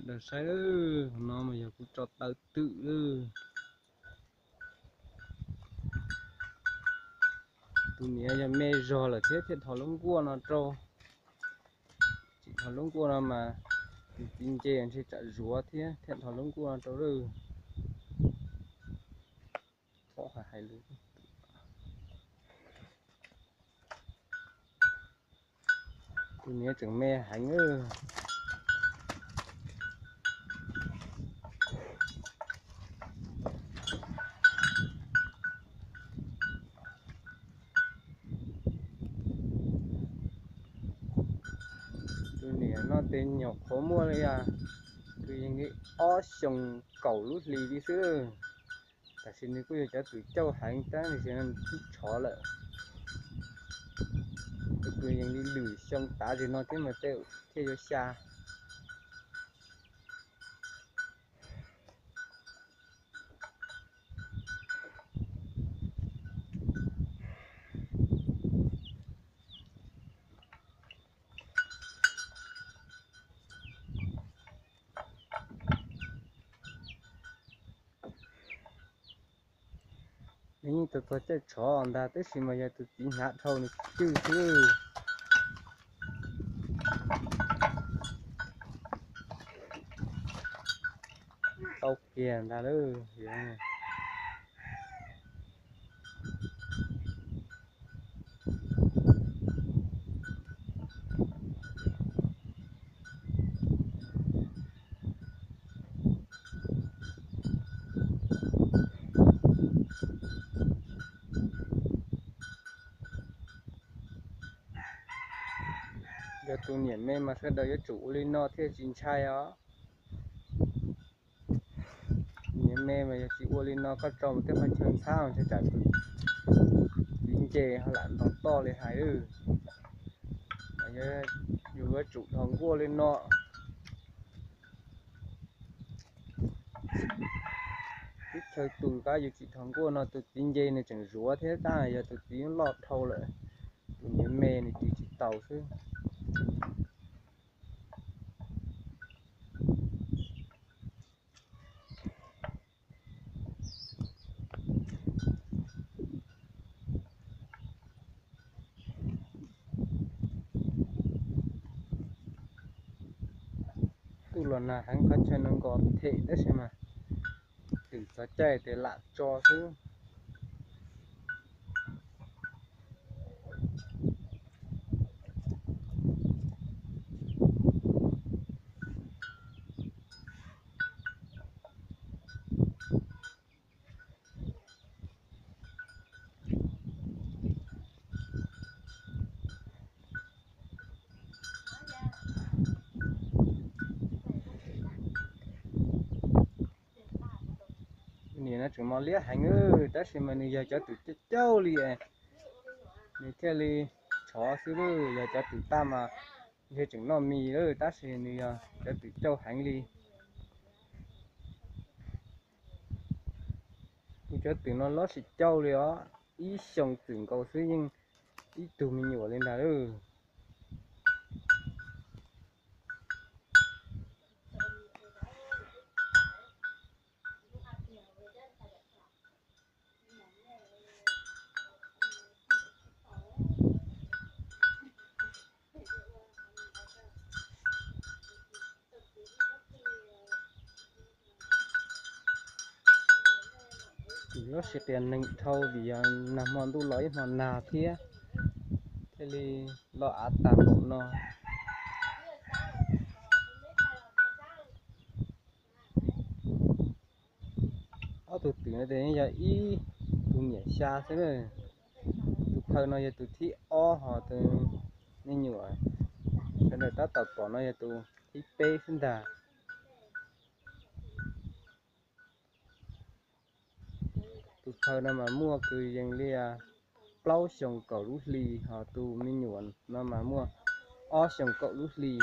Daws saib, no mas yog kuv tso taw twm lawm. Tus niam yog me zog lawm thiab thiaj dhos lub nkuaj no rau. Tsis dhos lub nkuaj no mas tus txiv nce ntshe tsam zuav thiab thiaj dhos lub nkuaj no rau lawm. Hais lus, tus niam tseem me heev. Tus niam no tes nyuam qhuav muaj li, kwv yees li ob xyoos kaum lub hlis li xwb. Tam sim nws kuj yog cov twm cauj heev tab sis nws twb tshov lawm. Tus kwv yees li lwm xyoo tav zim no thiab mas tej thiaj yuav xya. Nws yeej tau txog caij tshov ntag tab sis mas yog tus txiv hnav dhau nws cwj xwb. Tau kiag ntag lauj. Yog tus niam me mas sawv daws yuav tsum ua li no thiaj tsis ntshai os. Niam me mas yog tsis ua li no koj tso mus tej qhov chaw ntxhab mas tsam tus txiv nce ho lam ntog toj li hais. Yus yuav tsum dhos nkuaj li no. Teb chaws tus kab yus tsis dhos nkuaj no tus txiv nce nws tseem zuav thiab tab yog tus txiv loj dhau lawm, tus niam me nws tiv tsis taus xwb. Twb los nag heev qhov chaw no nkos them tab sis mas twm txog caij tes lam tso xwb. Niam no tseem mos liab heev tab sis mas nws yog cov twm cauj cauj li, nws thiaj li tshov xwb lawm. Yog cov twm tag mas ntshe tseem noj mis lawm tab sis nws yog cov twm cauj heev li. Kuv cov twm no loj tsis cauj li os, ib xyoos txwm nkaus xwb yeej ib tug me nyuam li ntag lauj. Lub sij hawm qias neeg dhau vim yog nag hmo ntuj los ib hmo nag thiab, thiaj li los av tag npaum no. Ob tug twm no tes yog ib tug niam xya xwb na. Tus phaw no yog tus thib ob, ho tus me nyuam sawv daws tab tom pom no yog tus thib peb xwb ntag. Tus phaw no mas muaj kwv yees li plaub xyoos kaum lub hli, ho tus me nyuam no mas muaj ob xyoos kaum lub hli.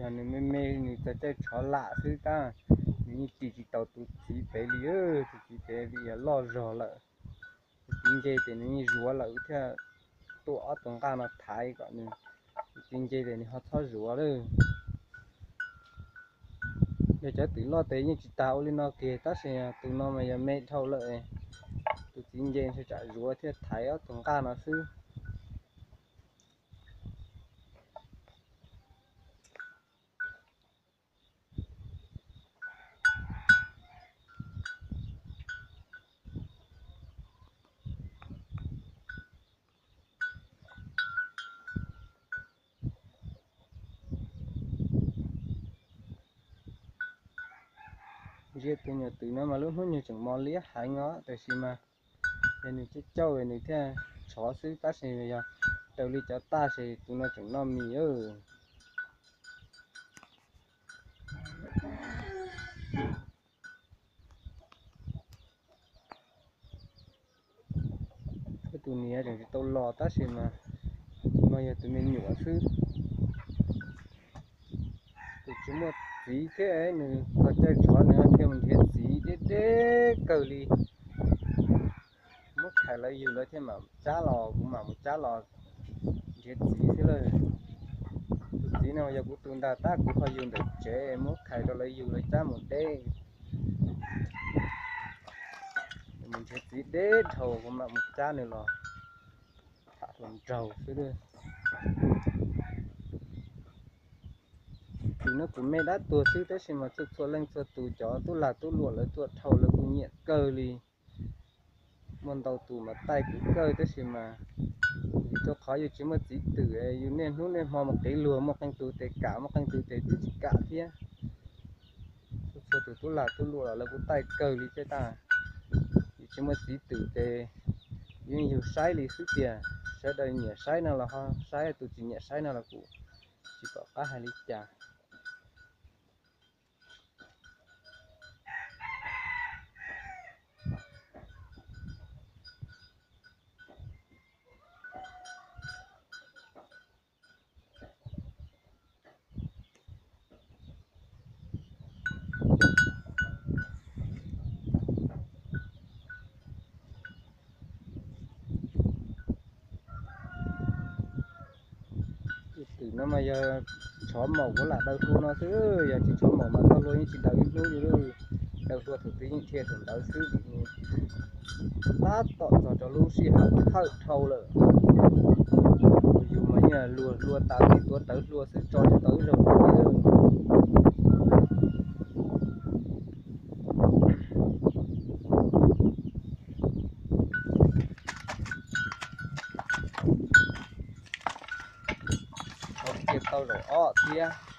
Yog nws me me nws txog caij tshov lam xwb tab nws yeej ris tsis tau tus txiv pem li. Tus txiv pem vim yog loj zog lawm. Tus txiv nce ces nws yeej zuav lawm thiaj tuaj ob tus nqaj no thaiv kom nws, tus txiv nce ces nws ho txhob zuav lawm. Yog cov twm loj tes yeej tsis tas ua li no kiag tab sis tus no mas yog me dhau lawm. Tus txiv nce ntshe tsam zuav thiaj thaiv ob tus nqaj no xwb. Ntsia tus nyuam twm no mas lub hnub nyoog tseem mos liab heev os, tab sis mas yog nws cauj cauj nws thiaj tshov xwb, tab sis yog raws li cov taj ces tus no tseem noj mis. Tus niam tseem tsis tau los tab sis mas no yog tus me nyuam xwb. Tus tsis muaj txiv thiab nws txog caij tshov nws thiaj mus nrhiav txiv deb deb kawg li. Muab khais lawv yug lawv thiaj mam cab los, kuv mam mus cab los nrhiav txiv xwb lawm. Tus txiv no yog kuv tus ntag tab kuv ho yug ntawm tsev muab khais rau lawv yug lawv cab mus deb. Mus nrhiav txiv deb dhau kuv mam mus cab nws los tham hluas nraug xwb. Tus no kuv me dab tuag xwb tab sis mas txhua txhua leej txhua tus cov tub lag tub luam lawv tuaj dhau lawv kuj nyiam kawg li. Muaj ntau tus mas taij kuv kawg tab sis mas vim rau qhov yus tsis muaj txiv twm, yus niaj hnub niaj hmo mus qiv luag, muaj qee tus tes kam muaj qee tus tes twb tsis kam thiab. Txhua tus tub lag tub luam los lawv kuj taij kawg li thiab tab sis yus tsis muaj txiv twm ces yeej yug saib li xwb tiag. Sawv daws nyiam saib no los ho saib, tus tsis nyiam saib no los kuj tsis pom qab hais li cas. Tus twm no mas yog tshov maum kuv lam daws hlua no xwb, yog tsis tshov maum mas tau hlua yeej tsis daws ib hnub li. Daws hlua thaum twg yeej dhia thaum ntawd xwb. Tab tom txog rau lub sij hawm thawj dhau lawm, yus mas yeej luag hlua tas li tuav rawv hlua xwb tso tsis tau ib zaug li. Tau zaum ob thiab.